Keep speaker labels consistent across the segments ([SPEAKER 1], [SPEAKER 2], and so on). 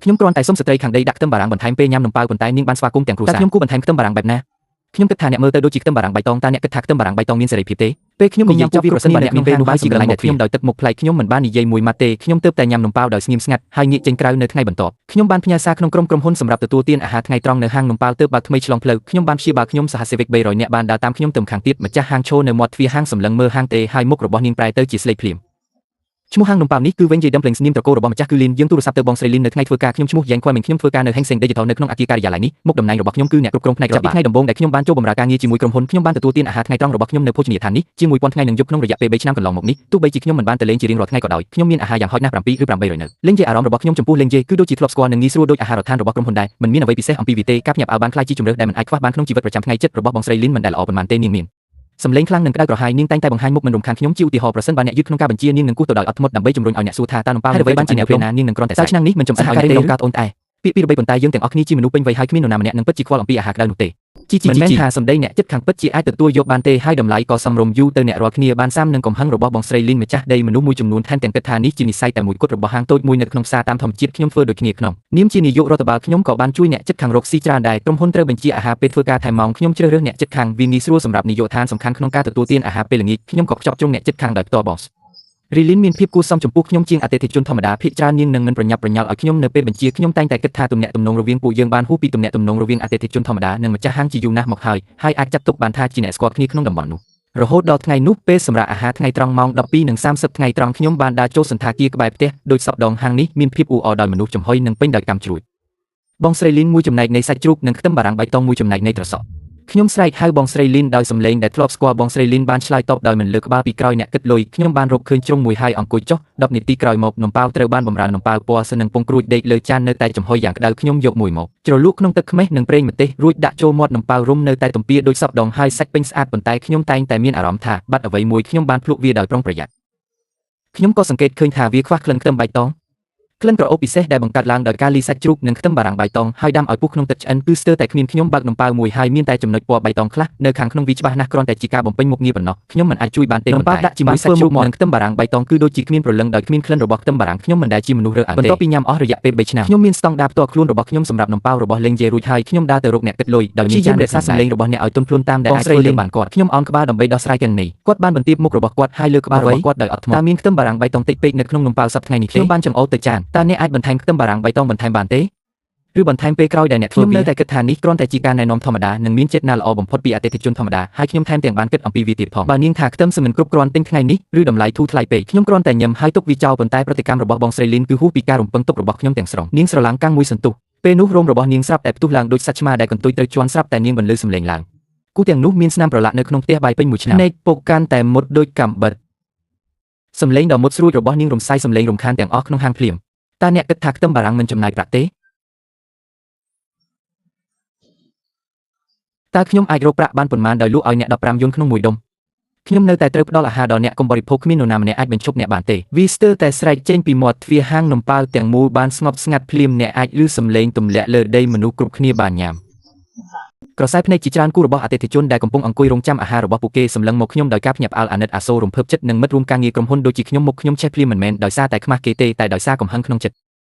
[SPEAKER 1] ខ្ញុំគ្រាន់តែសុំស្ត្រីខាងដីដាក់ខ្ទឹមបារាំងបន្ថែមពេលញ៉ាំនំប៉ាវប៉ុន្តែនាងបានស្វាគមន៍ទាំងគ្រួសារតើខ្ញុំគួរបន្ថែមខ្ទឹមបារាំងបែបណាខ្ញុំគិតថាអ្នកមើលទៅដូចជាខ្ទឹមបារាំងបៃតងតើអ្នកគិតថាខ្ទឹមបារាំងបៃតងមានសេរីភាពទេពេលខ្ញុំនិយាយចប់ប្រសិនបើអ្នកមានពេលនោះហើយជាកន្លែងដែលខ្ញុំដោយទឹកមុខប្លែកខ្ញុំមិនបាននិយាយមួយម៉ាត់ទេខ្ញុំទើបតែញ៉ាំនំប៉ាវដោយស្ងៀមស្ងាត់ហើយងាកចេញក្រៅនៅថ្ងៃបន្ទាប់ខ្ញុំបានផ្ញើសារក្នុងក្រុមក្រុមហ៊ុនសម្រាប់ទទួលទានអាហារថ្ងៃត្រង់នៅហាងនំប៉ាវទើបបើកថ្មីឆ្លងផ្លូវខ្ញុំបានព្យាបាលខ្ញុំសហសេវិក300នាក់បានដើរតាមខ្ញុំទៅខាងទៀតម្ចាស់ហាងឈរនៅមាត់ទ្វារហាងសម្លឹងមើលហាងទេហើយមុខរបស់នាងប្រែទៅជាស្លេកភ្លាមឈ្មោះហាងនំប៉ាវនេះគឺវិញយាយ Dumplings នាមត្រកូលរបស់ម្ចាស់គឺលីនយើងទូរស័ព្ទទៅបងស្រីលីននៅថ្ងៃធ្វើការខ្ញុំឈ្មោះយ៉ែងខ្វាយមិញខ្ញុំធ្វើការនៅ Hang Seng Digital នៅក្នុងអគារការិយាល័យនេះមុខតំណែងរបស់ខ្ញុំគឺអ្នកគ្រប់គ្រងផ្នែករដ្ឋបាលពីថ្ងៃដំបូងដែលខ្ញុំបានចូលបម្រើការងារជាមួយក្រុមហ៊ុនខ្ញុំបានទទួលទានអាហារថ្ងៃត្រង់របស់ខ្ញុំនៅភោជនីយដ្ឋាននេះជាង1000ថ្ងៃនឹងយប់ក្នុងរយៈពេល3ឆ្នាំកន្លងមកនេះទោះបីជាខ្ញុំមិនបានទៅលេងជារៀងរាល់ថ្ងៃក៏ដោយខ្ញុំមានអាហារយ៉ាងហោចណាស់7ឬ800នៅលេងយេអារម្មណ៍របស់ខ្ញុំចំពោះលេងយេគឺដូចជាធ្លាប់ស្គាល់និងងាយស្រួលដូចអាហារដ្ឋានរបស់ក្រុមហ៊ុនដែរមិនមានអ្វីពិសេសអំពីវាទេការភ្ញាក់ផ្អើលបានក្លាយជាជម្រើសដែលមិនអាចខ្វះបានក្នុងជីវិតប្រចាំថ្ងៃចិត្តរបស់បងស្រីលីនមិនដែលល្អប៉ុន្មានទេនាងមានសំឡេងខ្លាំងនិងក្តៅក្រហាយនាងតែងតែបង្ហាញមុខមិនរំខានខ្ញុំជាឧទាហរណ៍ប្រសិនបើអ្នកយឺតក្នុងការបញ្ជានាងនឹងគោះទៅដោយអត់ធ្មត់ដើម្បីជំរុញឲ្យអ្នកសួរថាតើនំប៉ាវអ្វីបានជាអ្នកពេលណានាងនឹងគ្រាន់តែសាឆ្នាំងនេះមិនចំអិនឲ្យអ្នកទេការត្អូញត្អែពាក្យពីរបីប៉ុន្តែយើងទាំងអស់គ្នាជាមនុស្សពេញវ័យហើយគ្មាននរណាម្នាក់នឹងពិតជាខ្វល់អំពីអាហារក្តៅនោះទេជីជីមិនមែនថាសម្ដីអ្នកចិត្តខាងពិតជាអាចទទួលយកបានទេហើយតម្លៃក៏សមរម្យយូរទៅអ្នករាល់គ្នាបានសាំនឹងកំហឹងរបស់បងស្រីលីនម្ចាស់ដីមនុស្សមួយចំនួនថែមទាំងគិតថានេះជានិស័យតែមួយគត់របស់ហាងតូចមួយនៅក្នុងផ្សារតាមធម្មជាតិខ្ញុំធ្វើដូចគ្នាក្នុងនាមជានាយករដ្ឋបាលខ្ញុំក៏បានជួយអ្នកចិត្តខាងរកស៊ីច្រើនដែរក្រុមហ៊ុនត្រូវបញ្ជាអាហារពេលធ្វើការថែមម៉ោងខ្ញុំជ្រើសរើសអ្នកចិត្តខាងវាងាយស្រួលសម្រាប់នាយកដ្ឋានសំខាន់ក្នុងការទទួលទានអាហារពេលល្ងាចខ្ញុំក៏ខ្ចប់ជ្រុងអ្នកចិត្តខាងដោយផ្ទាល់បងរីលីនមានភាពគួរសមចំពោះខ្ញុំជាងអតិថិជនធម្មតាភាគច្រើននាងនឹងមិនប្រញាប់ប្រញាល់ឲ្យខ្ញុំនៅពេលបញ្ជាខ្ញុំតែងតែគិតថាទំនាក់ទំនងរវាងពួកយើងបានហួសពីទំនាក់ទំនងរវាងអតិថិជនធម្មតានិងម្ចាស់ហាងជាយូរណាស់មកហើយហើយអាចចាត់ទុកបានថាជាអ្នកស្គាល់គ្នាក្នុងតំបន់នោះរហូតដល់ថ្ងៃនោះពេលសម្រាប់អាហារថ្ងៃត្រង់ម៉ោង12:30ថ្ងៃត្រង់ខ្ញុំបានដើរចូលសណ្ឋាគារក្បែរផ្ទះដោយសពដងហាងនេះមានភាពអ៊ូអរដោយមនុស្សចំហុយនិងពេញដោយកាំជ្រួចបងស្រីលីនមួយចំណែកនៃសាច់ជ្រូកនិងខ្ទឹមបារាំងបៃតងមួយចំណែកនៃត្រសក់ខ្ញុំស្រែកហៅបងស្រីលីនដោយសំឡេងដែលធ្លាប់ស្គាល់បងស្រីលីនបានឆ្លើយតបដោយមិនលើកក្បាលពីក្រោយអ្នកគិតលុយខ្ញុំបានរកឃើញជ្រុងមួយហើយអង្គុយចុះ10នាទីក្រោយមកនំប៉ាវត្រូវបានបំរើនំប៉ាវពណ៌សនិងពងក្រួចដេកលើចាននៅតែចំហុយយ៉ាងក្តៅខ្ញុំយកមួយមកជ្រលក់ក្នុងទឹកខ្មេះនិងប្រេងម្ទេសរួចដាក់ចូលមាត់នំប៉ាវរុំនៅតែទំពាដូចសពដងហើយសាច់ពេញស្អាតប៉ុន្តែខ្ញុំតែងតែមានអារម្មណ៍ថាបាត់អ្វីមួយខ្ញុំបានភ្លក់វាដោយប្រុងប្រយ័ត្នខ្ញុំក៏សង្កេតឃើញថាវាខ្វះក្លិនខ្ទឹមបៃតងក្លិនក្រអូបពិសេសដែលបង្កើតឡើងដោយការលីសាច់ជ្រូកនិងខ្ទឹមបារាំងបៃតងហើយដាំឲ្យពុះក្នុងទឹកឆ្អិនគឺស្ទើរតែគ្មានខ្ញុំបើកនំប៉ាវមួយហើយមានតែចំណុចពណ៌បៃតងខ្លះនៅខាងក្នុងវាច្បាស់ណាស់គ្រាន់តែជាការបំពេញមុខងារប៉ុណ្ណោះខ្ញុំមិនអាចជួយបានទេនំប៉ាវដាក់ជាមួយសាច់ជ្រូកនិងខ្ទឹមបារាំងបៃតងគឺដូចជាគ្មានព្រលឹងដោយគ្មានក្លិនរបស់ខ្ទឹមបារាំងខ្ញុំមិនដែលជាមនុស្សរើសអើងទេបន្ទាប់ពីញ៉ាំអស់រយៈពេល3ឆ្នាំខ្ញុំមានស្តង់ដារផ្ទាល់ខ្លួនរបស់ខ្ញុំសម្រាប់នំប៉ាវរបស់លេងយេរួចហើយខ្ញុំដើរទៅរកអ្នកគិតលុយដោយមានចានរក្សាសម្លេងរបស់អ្នកឲ្យទន់ភ្លន់តាមដែលអាចធ្វើទៅបានគាត់ខ្ញុំអោនក្បាលដើម្បីដោះស្រាយទាំងនេះគាត់បានបន្ទាបមុខរបស់គាត់ហើយលើក្បាលរបស់គាត់ដោយអត់ធ្មត់តើមានខ្ទឹមបារាំងបៃតងតិចពេកនៅក្នុងនំប៉ាវសប្តាហ៍ថ្ងៃនេះទេខ្ញុំបានចង្អុលទៅចានតើអ្នកអាចបន្ថែមខ្ទឹមបារាំងបៃតងបន្ថែមបានទេឬបន្ថែមពេលក្រោយដែលអ្នកធ្វើខ្ញុំនៅតែគិតថានេះគ្រាន់តែជាការណែនាំធម្មតានិងមានចេតនាល្អបំផុតពីអតិថិជនធម្មតាហើយខ្ញុំថែមទាំងបានគិតអំពីវាទៀតផងបើនាងថាខ្ទឹមសមិនគ្រប់គ្រាន់ទិញថ្ងៃនេះឬតម្លៃធូរថ្លៃពេកខ្ញុំគ្រាន់តែញឹមហើយទុកវាចោលប៉ុន្តែប្រតិកម្មរបស់បងស្រីលីនគឺហួសពីការរំពឹងទុករបស់ខ្ញុំទាំងស្រុងនាងស្រឡាំងកាំងមួយសន្ទុះពេលនោះរោមរបស់នាងស្រាប់តែផ្ទុះឡើងដូចសត្វឆ្មាដែលកន្ទុយត្រូវជន់ស្រាប់តែនាងបន្លឺសំឡេងឡើងគូទាំងនោះមានស្នាមប្រឡាក់នៅក្នុងផ្ទះបាយពេញមួយឆ្នាំភ្នែកពុកកាន់តែមុតដូចកាំបិតសំឡេងដ៏មុតស្រួចរបស់នាងរំសាយសំឡេងរំខានទាំងអស់ក្នុងហាងភ្លាមតើអ្នកគិតថាខ្ទឹមបារាំងមិនចំណាយប្រាក់ទេតើខ្ញុំអាចរកប្រាក់បានប៉ុន្មានដោយលក់ឲ្យអ្នក15យួនក្នុងមួយដុំខ្ញុំនៅតែត្រូវផ្ដល់អាហារដល់អ្នកកុំបរិភោគគ្មាននរណាម្នាក់អាចបញ្ឈប់អ្នកបានទេវាស្ទើរតែស្រែកចេញពីមាត់ទ្វារហាងនំប៉ាវទាំងមូលបានស្ងប់ស្ងាត់ភ្លាមអ្នកអាចឮសំឡេងទម្លាក់លើដីមនុស្សគ្រប់គ្នាបានញ៉ាំក្រសែភ្នែកជាច្រើនគូរបស់អតិថិជនដែលកំពុងអង្គុយរងចាំអាហាររបស់ពួកគេសម្លឹងមកខ្ញុំដោយការភ្ញាក់ផ្អើលអាណិតអាសូររំភើបចិត្តនិងមិត្តរួមការងារក្រុមហ៊ុនដូចជាខ្ញុំមុខខ្ញុំឆេះភ្លាមមិនមែនដោយសារតែខ្មាស់គេទេតែដោយសារកំហឹងក្នុងចិត្ត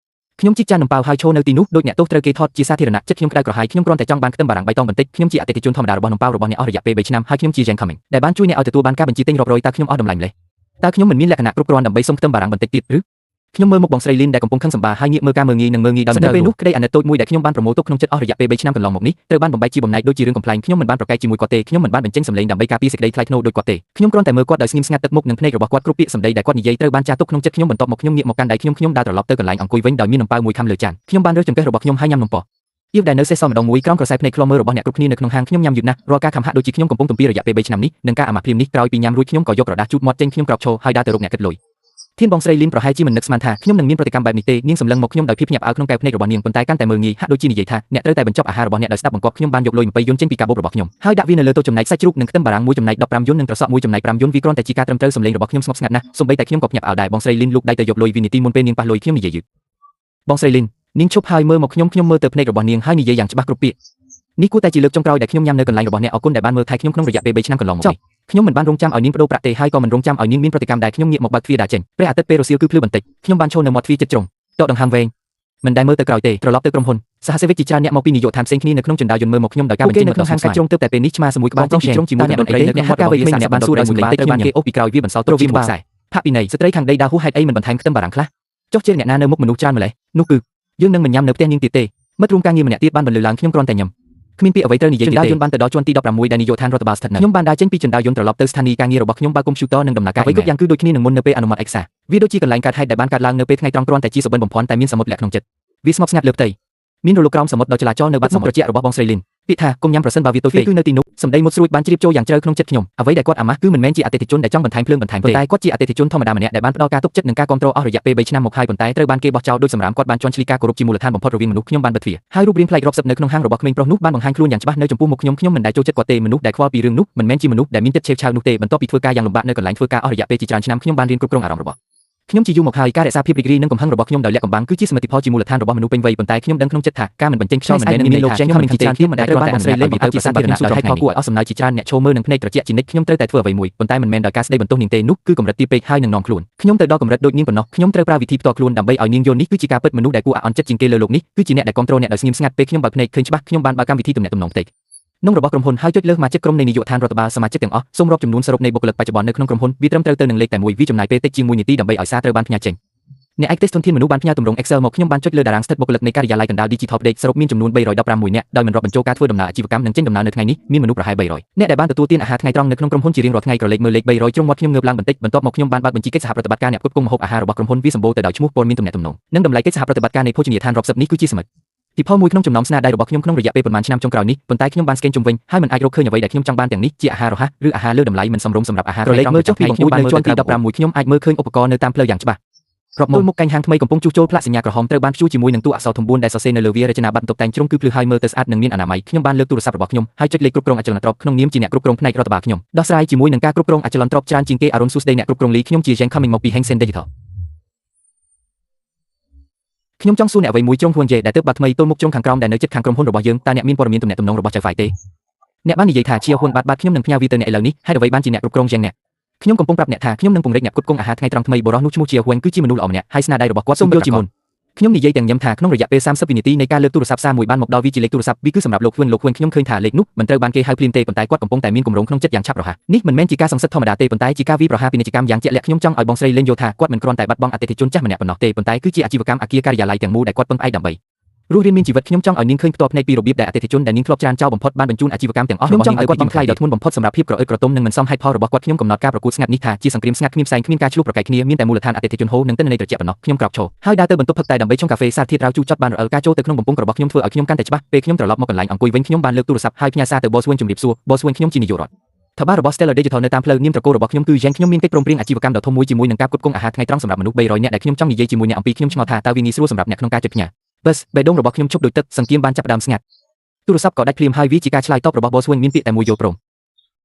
[SPEAKER 1] ខ្ញុំជីកចាននំប៉ាវហើយឈរនៅទីនោះដូចអ្នកទោសត្រូវគេថតជាសាធារណៈចិត្តខ្ញុំក្តៅក្រហាយខ្ញុំគ្រាន់តែចង់បានខ្ទឹមបារាំងបៃតងបន្តិចខ្ញុំជាអតិថិជនធម្មតារបស់នំប៉ាវរបស់អ្នកអស់រយៈពេល3ឆ្នាំហើយខ្ញុំជា Jen Coming ដែលបានជួយអ្នកឲ្យទទួលបានការបញ្ជាទិញរាប់រយតើខ្ញុំអស់តម្លៃម្ល៉េះតើខ្ញុំមិនមានលក្ខណៈគ្រប់គ្រាន់ដើម្បីសុំខ្ទឹមបារាំងបន្តិចទៀតឬខ្ញុំមើលមុខបងស្រីលីនដែលកំពុងខឹងសម្បាហើយងាកមើលការមើលងាយនិងមើលងាយដោយមិនពេលនោះក្តីអាណិតតូចមួយដែលខ្ញុំបានប្រមូលទុកក្នុងចិត្តអស់រយៈពេល3ឆ្នាំកន្លងមកនេះត្រូវបានបំបែកជាបំណែកដូចជារឿងកំប្លែងខ្ញុំមិនបានប្រកែកជាមួយគាត់ទេខ្ញុំមិនបានបញ្ចេញសម្លេងដើម្បីការពារសេចក្តីថ្លៃថ្នូរដូចគាត់ទេខ្ញុំគ្រាន់តែមើលគាត់ដោយស្ងៀមស្ងាត់ទឹកមុខនិងភ្នែករបស់គាត់គ្រប់ពាក្យសម្ដីដែលគាត់និយាយត្រូវបានចាត់ទុកក្នុងចិត្តខ្ញុំបន្ទាប់មកខ្ញុំងាកមកកាន់ដៃខ្ញុំខ្ញុំដើរត្រឡប់ទៅកន្លែងអង្គុយវិញដោយមាននំប៉ាវមួយខាំលើចានខ្ញុំបានរើសចង្កឹះរបស់ខ្ញុំហើយញ៉ាំនំប៉ោះអៀវដែលនៅសេសសល់ម្ដងមួយក្រោមក្រសែភ្នែកឃ្លាំមើលរបស់អ្នកគ្រប់គ្នានៅក្នុងហាងខ្ញុំញ៉ាំយឺតណាស់រាល់ការខំហាក់ដូចជាខ្ញុំកំពុងទំពារយៈពេល3ឆ្នាំនេះនិងការអាម៉ាស់ភ្លាមនេះក្រោយពីញ៉ាំរួចខ្ញុំក៏យកក្រដាសជូតមាត់ចេញខ្ញុំក្រោកឈរហើយដើរទៅរកអ្នកគិតលុយធានបងស្រីលីនប្រហែលជាមិននឹកស្មានថាខ្ញុំនឹងមានប្រតិកម្មបែបនេះទេនាងសម្លឹងមកខ្ញុំដោយភាពភ្ញាក់ផ្អើលក្នុងកែវភ្នែករបស់នាងប៉ុន្តែកាន់តែមើលងាយហាក់ដូចជានិយាយថាអ្នកត្រូវតែបញ្ចប់អាហាររបស់អ្នកដោយស្ដាប់បង្គាប់ខ្ញុំបានយកលុយ20យួនចេញពីកាបូបរបស់ខ្ញុំហើយដាក់វានៅលើតូចចំណែកសាច់ជ្រូកនិងខ្ទឹមបារាំងមួយចំណែក15យួននិងត្រសក់មួយចំណែក5យួនវាគ្រាន់តែជាការត្រឹមត្រូវសម្លេងរបស់ខ្ញុំស្ងប់ស្ងាត់ណាស់សូម្បីតែខ្ញុំក៏ភ្ញាក់ផ្អើលដែរបងស្រីលីនលូកដៃទៅយកលុយវិនាទីមុនពេលនាងប៉ះលុយខ្ញុំនិយាយយឺតបងស្រីលីននាងឈប់ហើយមើលមកខ្ញុំខ្ញុំមើលទៅភ្នែករបស់នាងហើយនិយាយយ៉ាងច្បាស់គ្រប់ពាក្យនេះគួរតែជាលើកចុងក្រោយដែលខ្ញុំញ៉ាំនៅកន្លែងរបស់អ្នកអរគុណដែលបានមើលថែខ្ញុំក្នុងរយៈពេល3ឆ្នាំកន្លងមកនេះខ្ញុំមិនបានរងចាំឲ្យនាងប្ដូរប្រាក់ទេហើយក៏មិនរងចាំឲ្យនាងមានប្រតិកម្មដែរខ្ញុំងាកមកបើកទ្វារដើរចេញព្រះអាទិត្យពេលរសៀលគឺភ្លឺបន្តិចខ្ញុំបានឈរនៅមាត់ទ្វារចិត្តជ្រុងតដង្ហើមវែង មិនដែលមើលទៅក្រោយទេត្រឡប់ទៅក្រុមហ៊ុនសហសេវិកជាច្រើនអ្នកមកពីនាយកដ្ឋានផ្សេងគ្នានៅក្នុងជណ្ដើរយន្តមើលមកខ្ញុំដោយការបញ្ចេញមតិក្នុងហាងកាច់ជ្រុងទើបតែពេលនេះឆ្មាសមួយក្បាលចេញពីជ្រុងជាមួយនឹងដន្ត្រីនៅក្នុងមាត់របស់វាសាអ្នកបានសួរដោយមួយក្បាលត្រូវបានគេអូសពីក្រោយវាបន្សល់ទុកជាមួយខ្សែផាកពិន័យស្ត្រីខាងដីដើរហួសហេតុអីមិនបន្ថែមខ្ទឹមបារាំងខ្លះចុះជេរអ្នកណានៅមុខមនុស្សច្រើនម្លេះនោះគឺយើងនឹងមិនញ៉ាំនៅផ្ទះនាងទៀតទេមិត្តរួមការងារម្នាក់ទៀតបានបន្លឺឡើងខ្ញុំគ្រាន់តែញ៉ាំគ្មានពាក្យអ្វីត្រូវនិយាយទៀតទេជណ្ដើរយន្តបានទៅដល់ជាន់ទី16ដែលនាយកដ្ឋានរដ្ឋបាលស្ថិតនៅខ្ញុំបានដើរចេញពីជណ្ដើរយន្តត្រឡប់ទៅស្ថានីយ៍ការងាររបស់ខ្ញុំបើកកុំព្យូទ័រនិងដំណើរការអ្វីគ្រប់យ៉ាងគឺដូចគ្នានឹងមុននៅពេលអនុម័តឯកសារវាដូចជាកន្លែងកើតហេតុដែលបានកើតឡើងនៅពេលថ្ងៃត្រង់គ្រាន់តែជាសុបិនបំភាន់តែមានសមុទ្រលាក់ក្នុងចិត្តវាស្ងប់ស្ងាត់លើផ្ទៃមានរលកក្រោមសមុទ្រដ៏ចលាចលនៅបាត់សមុទ្រត្រជាក់របស់បងស្រីលីនពាក្យថាកុំញ៉ាំប្រសិនបើវាតូចពេកគឺនៅទីនោះសម្ដីមុតស្រួចបានជ្រាបចូលយ៉ាងជ្រៅក្នុងចិត្តខ្ញុំអ្វីដែលគាត់អាម៉ាស់គឺមិនមែនជាអតិថិជនដែលចង់បន្ថែមភ្លើងបន្ថែមទេប៉ុន្តែគាត់ជាអតិថិជនធម្មតាម្នាក់ដែលបានផ្ដល់ការទុកចិត្តនិងការគាំទ្រអស់រយៈពេល3ឆ្នាំមកហើយប៉ុន្តែត្រូវបានគេបោះចោលដោយសម្រាមគាត់បានជន់ឈ្លីការគោរពជាមូលដ្ឋានបំផុតរវាងមនុស្សខ្ញុំបានបិទទ្វារហើយរូបរាងប្លែករកសិបនៅក្នុងហាងរបស់ក្មេងប្រុសនោះបានបង្ហាញខ្លួនយ៉ាងច្បាស់នៅចំពោះមុខខ្ញុំខ្ញុំមិនដែលចូលចិត្តគាត់ទេមនុស្សដែលខ្វល់ពីរឿងនោះមិនមែនជាមនុស្សដែលមានចិត្តឆេវឆាវនោះទេបន្ទាប់ពីធ្វើការយ៉ាងលំបាកនៅកន្លែងធ្វើការអស់រយៈពេលជាច្រើនឆ្នាំខ្ញុំបានរៀនគ្រប់គ្រងអារម្មណ៍របស់ខ្ញុំជាយូរមកហើយការរក្សាភាពរីករាយនិងកំហឹងរបស់ខ្ញុំដោយលាក់កំបាំងគឺជាសមិទ្ធផលជាមូលដ្ឋានរបស់មនុស្សពេញវ័យប៉ុន្តែខ្ញុំដឹងក្នុងចិត្តថាការមិនបញ្ចេញខ្យល់មិនមែនមានលោកចេញខ្ញុំមិនជាច្រើនខ្ញុំមិនដែលត្រូវបានបងស្រីលេងទៅជាសាធារណៈដោយហេតុផលគួរឲ្យអស់សំណើចជាច្រើនអ្នកឈរមើលនឹងភ្នែកត្រជាក់ជានិច្ចខ្ញុំត្រូវតែធ្វើអ្វីមួយប៉ុន្តែមិនមែនដោយការស្ដីបន្ទោសនាងទេនោះគឺកម្រិតទាបពេកហើយនឹងនាំខ្លួនខ្ញុំទៅដល់កម្រិតដូចនាងប៉ុណ្ណោះខ្ញុំត្រូវប្រើវិធីផ្ទាល់ខ្លួនដើម្បីឲ្យនាងយល់នេះគឺជាការពិតមនុស្សដែលគួរឲ្យអន់ចិត្តជាងគេលើលោកនេះគឺជាអ្នកដែលគាំទ្រអ្នកដោយស្ងៀមស្ងាត់ពេលខ្ញុំបើកភ្នែកឃើញច្បាស់ខ្ញុំបានបើកកម្មវិធីទំនាក់ទំនងផ្ទៃក្នុងរបស់ក្រុមហ៊ុនហើយចុចលើសមាជិកក្រុមនៃនាយកដ្ឋានរដ្ឋបាលសមាជិកទាំងអស់សូមរាប់ចំនួនសរុបនៃបុគ្គលិកបច្ចុប្បន្ននៅក្នុងក្រុមហ៊ុនវាត្រឹមត្រូវទៅនឹងលេខតែមួយវាចំណាយពេលតិចជាង1នាទីដើម្បីឲ្យសារត្រូវបានផ្ញើចេញអ្នកឯកទេសធនធានមនុស្សបានផ្ញើទម្រង់ Excel មកខ្ញុំបានចុចលើតារាងស្ថិតបុគ្គលិកនៃការិយាល័យកណ្ដាល Digital Update សរុបមានចំនួន316នាក់ដោយមិនរាប់បញ្ចូលការធ្វើដំណើរអាជីវកម្មនិងចេញដំណើរនៅថ្ងៃនេះមានមនុស្សប្រហែល300នាក់ដែលបានទទួលទានអាហារថ្ងៃត្រង់នៅក្នុងក្រុមហ៊ុនជារៀងរាល់ថ្ងៃក្រឡេកមើលលេខ300ជ្រុងមាត់ខ្ញុំងើបឡើងបន្តិចបន្ទាប់មកខ្ញុំបានបើកបញ្ជីកិច្ចសហប្រតិបត្តិការអ្នកផ្គត់ផ្គង់ម្ហូបអាហាររបស់ក្រុមហ៊ុនវាសម្បូរទៅដោយឈ្មោះព័ត៌មានទំនាក់ទំនងនិងតម្លៃកិច្ចសហប្រតិបត្តិការនៃភោជនីយដ្ឋានរាប់សិបនេះគឺជាសមិទ្ធទីផលមួយក្នុងចំណោមស្នាដៃរបស់ខ្ញុំក្នុងរយៈពេលប៉ុន្មានឆ្នាំចុងក្រោយនេះប៉ុន្តែខ្ញុំបានស្កេនជុំវិញហើយមិនអាចរកឃើញអ្វីដែលខ្ញុំចង់បានទាំងនេះជាអាហាររហ័សឬអាហារលើតម្លៃមិនសមរម្យសម្រាប់អាហារក្រឡេកមើលចុះពីបង្អួចនៅជាន់ទី16ខ្ញុំអាចមើលឃើញឧបករណ៍នៅតាមផ្លូវយ៉ាងច្បាស់រាប់មុខកែងហាងថ្មីកំពុងជួសជុលផ្លាកសញ្ញាក្រហមត្រូវបានព្យួរជាមួយនឹងតួអក្សរធំ4ដែលសរសេរនៅលើវារចនាប័ទ្មតុបតែងជ្រុងគឺភ្លឺហើយមើលទៅស្អាតនិងមានអនាម័យខ្ញុំបានលើកទូរស័ព្ទរបស់ខ្ញុំហើយចុចលេខគ្រប់គ្រងអចលនទ្រព្យក្នុងនាមជាអ្នកគ្រប់គ្រងផ្នែករដ្ឋបាលខ្ញុំដោះស្រាយជាមួយនឹងការគ្រប់គ្រងអចលនទ្រព្យច្រើនជាងគេអរុណសួស្តីអ្នកគ្រប់គ្រងលីខ្ញុំជា Jen Coming មកពី Hang Seng Digital ខ្ញុំចង់សួរអ្នកអ្វីមួយជ្រុងហ៊ួនយេដែលទើបបាត់ថ្មីទល់មុខជ្រុងខាងក្រោមដែលនៅជិតខាងក្រុមហ៊ុនរបស់យើងតើអ្នកមានព័ត៌មានទំនាក់ទំនងរបស់ចៅហ្វាយទេអ្នកបាននិយាយថាជាហ៊ុនបាទបាទខ្ញុំនឹងផ្ញើវាទៅអ្នកឥឡូវនេះហេតុអ្វីបានជាអ្នកគ្រប់គ្រងយ៉ាងអ្នកខ្ញុំកំពុងប្រាប់អ្នកថាខ្ញុំនឹងពង្រីកអ្នកផ្គត់ផ្គង់អាហារថ្ងៃត្រង់ថ្មីបុរសនោះឈ្មោះជាហ៊ុនគឺជាមនុស្សល្អម្នាក់ហើយស្នាដៃរបស់គាត់សូមយល់ជាមុនខ្ញុំនិយាយទាំងញឹមថាក្នុងរយៈពេល30វិនាទីនៃការលើកទូរស័ព្ទសារមួយបានមកដល់វាជាលេខទូរស័ព្ទវាគឺសម្រាប់លោកហ៊ុនលោកហ៊ុនខ្ញុំឃើញថាលេខនោះមិនត្រូវបានគេហៅភ្លាមទេប៉ុន្តែគាត់កំពុងតែមានគម្រោងក្នុងចិត្តយ៉ាងឆាប់រហ័សនេះមិនមែនជាការសង្សិតធម្មតាទេប៉ុន្តែជាការវាយប្រហារពាណិជ្ជកម្មយ៉ាងជាក់លាក់ខ្ញុំចង់ឲ្យបងស្រីលេងយល់ថាគាត់មិនគ្រាន់តែបាត់បង់អតិថិជនចាស់ម្នាក់ប៉ុណ្ណោះទេប៉ុន្តែគឺជាអាជីវកម្មអគារការិយាល័យទាំងមូលដែលគាត់ពឹងផ្អែកដើម្បីរស់រានមានជីវិតខ្ញុំចង់ឲ្យនាងឃើញផ្ទាល់ភ្នែកពីរបៀបដែលអតិថិជនដែលនាងធ្លាប់ច្រានចោលបំផុតបានបញ្ជូនអាជីវកម្មទាំងអស់របស់នាងឲ្យគាត់បង់ថ្លៃដ៏ធ្ងន់បំផុតសម្រាប់ភាពក្រអឺតក្រទុំនិងមិនសមហេតុផលរបស់គាត់ខ្ញុំកំណត់ការប្រកួតស្ងាត់នេះថាជាសង្គ្រាមស្ងាត់គ្មានផ្សែងគ្មានការឈ្លោះប្រកែកគ្នាមានតែមូលដ្ឋានអតិថិជនហូរនិងទិន្នន័យត្រជាក់ប៉ុណ្ណោះខ្ញុំក្រោកឈរហើយដើរទៅបន្ទប់ផឹកតែដើម្បីឆុងកាហ្វេសារធាតុរាវជូរចត់បានរអិលការចូលទៅក្នុងបំពង់របស់ខ្ញុំធ្វើឲ្យខ្ញុំកាន់តែច្បាស់ពេលខ្ញុំត្រឡប់មកកន្លែងអង្គុយវិញខ្ញុំបានលើកទូរស័ព្ទហើយផ្ញើសារទៅ Boss វិញជម្រាបសួរ Boss វិញខ្ញុំជានាយករដ្ឋថបារបស់ Stellar Digital នៅតាមផ្លូវនាមត្រកូលរបស់ខ្ញុំគឺយ៉ាងខ្ញុំមានកិច្ចព្រមព្រៀងអាជីវកម្មដ៏ធំមួយជាមួយនឹងការផ្គត់ផ្គង់អាហារថ្ងៃត្រង់សម្រាប់មនុស្ស300នាក់ដែលខ្ញុំចង់និយាយជាមួយអ្នកអំពីខ្ញុំឆ្ងល់ថាតើវាងាយស្រួលសម្រាប់អ្នកក្នុងការចុចផ្ញើបឹសបេះដូងរបស់ខ្ញុំឈប់ដូចទឹកសង្គ្រាមបានចាប់ផ្ដើមស្ងាត់ទូរស័ព្ទក៏ដាច់ភ្លាមហើយវាជាការឆ្លើយតបរបស់ Boss វិញមានពាក្យតែមួយយល់ព្រម